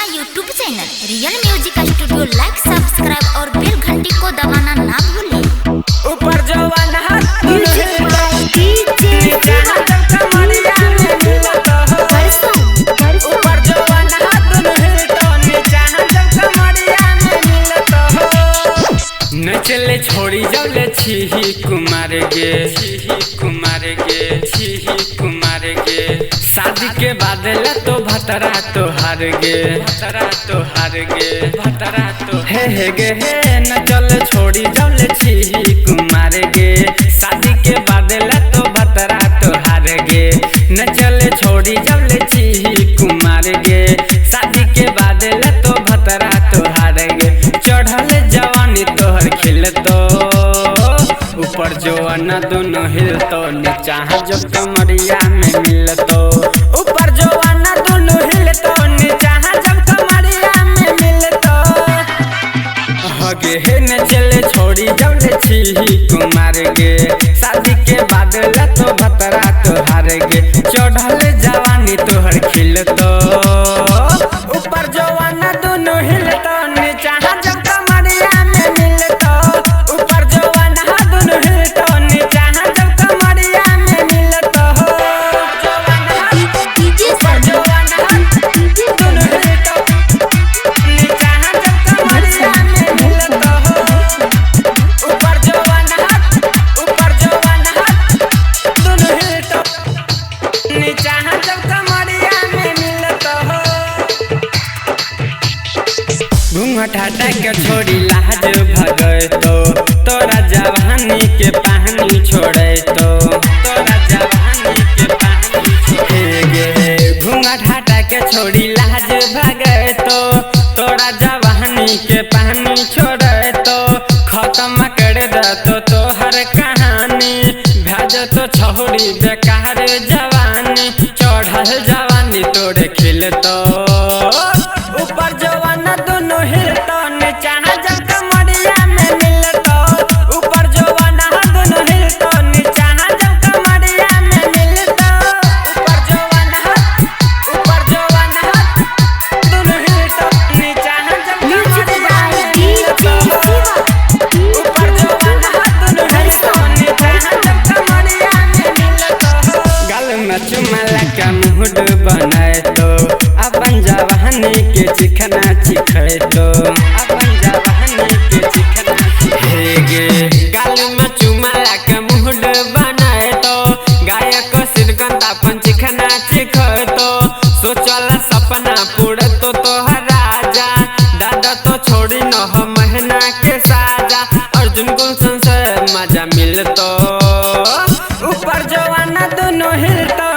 अपना YouTube channel real music studio like, subscribe और बेल घंटी को दबाना ना भूलें। ऊपर जवान हाथ म्यूजिक बाय डीजे नीचा जब कमरिया में मिलत हो। परसों परसों ऊपर जवान हाथ हिलतो नीचा जब कमरिया में मिलत हो। नचले छोड़ी जबले छीही कुमार गे, छीही कुमार गे, छीही कुमार गे। शादी के बाद ला तो भतरा तो हार गे, भतरा तो हार गे, भतरा तो हे हे गे हे। नचल छोड़ी जबले छीही कुमार गे, शादी के बाद ला तो भतरा तो हार गे। नचल छोड़ी जबले छीही कुमार गे, शादी के बाद ला तो भतरा तो हार गे। चढ़ल जवानी तोहर खिलतो, ऊपर जवाना दोनों हिलतो, नीचा जब कमरिया में मिलतो। ऊपर जवाना दोनों हिलतो, नीचा जब कमरिया में मिलतो। हगे हे न चले छोड़ी जबले छीही कुमार गे, शादी के बाद ला तो भतरा तो हार गे। चढ़ल जवानी तोहर खिलतो, ऊपर जवाना दोनों हिलतो, नीचा जब कमरिया में मिलतो। ऊपर जवाना दोनों हिलतो, नीचा जब कमरिया में मिलतो। डीजे ऊपर जवाना डीजे दोनों हिलतो, नीचा जब कमरिया में मिलतो। ऊपर जवाना, ऊपर जवाना दोनों हिलतो, नीचा जब कमरिया में मिलतो। घूंघट हटा के छोड़ी लाज भगतो, तोरा जवानी के पानी छोड़े तो, तोरा जवानी के पानी छोड़े गे। घूंघट हटा के छोड़ी लाज भगतो, तोरा जवानी के पानी छोड़े तो। खत्म कर दतो तोहर कहानी, भेज तो छोड़ी बेकार जवानी। चढ़ल जवानी तोरे खिलतो, ऊपर जवाना दोनों हिलतो, नीचा जब कमरिया में मिलतो। ऊपर जवाना दोनों हिलतो, नीचा जब कमरिया में मिलतो। ऊपर जवाना, ऊपर जवाना दोनों हिलतो, नीचा जब म्यूजिक कमरिया बाय में डीजे मिलतो। शिवा। ऊपर जवाना दोनों हिलतो, नीचा जब कमरिया में मिलतो। गाल में चुमा लगा मुहड बनाए तो, अपन जवानी के चिखना चिखे तो, अपन जवानी के चिखना चिखे गे। गाल में चुमा लगा मुहड बनाए तो, गायक श्रीकांत अपन चिखना चिखे तो। सोचल सपना पूरे तो तोहर राजा, दादा तो छोड़ी न हो महीना के साजा। अर्जुन गुलशन से मजा मिलतो, ऊपर जवाना दोनों हिलतो।